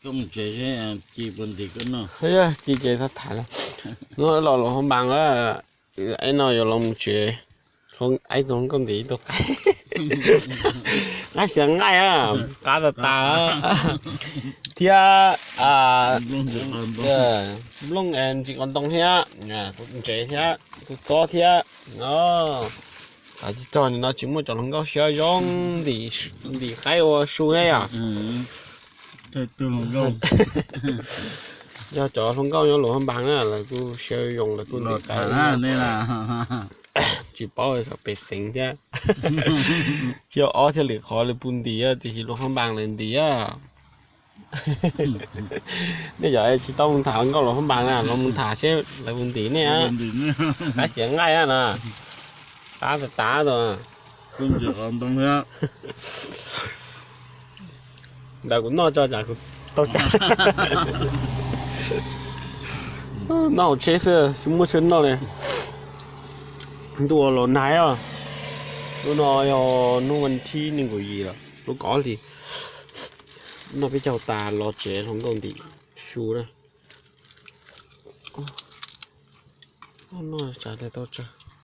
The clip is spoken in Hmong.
Koj mus tsev seb ci puas ntim koj noj. Ci ces txhob tham lawm. Hnub no los hauv npas, ib no yuav los mus tsev, ib tug hluas nkauj ntim ib tug qaib. Qaib xiav nqaij, qab tas tas thiab. Nplooj ntsis qos ntoo thiab, ntsev thiab, txob thiab. Tam sim no tsis muaj cov hluas nkauj siab zoo ntim qaib ua su thiab yom. Yog cov hluas nkauj nyob Luas Phab Npas na, lawv kuj siab zoo, lawv kuj ntim qaib. Tsis paub pem xeev thiab. Tsis yog ob thiaj li qhov lawv puas ntim, tiam sis Luas Phab Npas lawv ntim. Nej cov tsis tau mus tham hluas nkauj Luas Phab Npas na, los mus tham seb lawv puas ntim nej. Qaib xiav nqaij na, qab tas tas tus. Ntawm kuv noj tso tsam kuv tau tsam. Noj hauv tsheb xwb tsis muaj chaw noj li. Ntuj los nag os. Hnub no yog hnub vas thib nees nkaum yim lawm, lub kaum ob hlis. Noj peb caug tas los tsev hluas nkauj ntim su na. Noj tsam tau tsawg.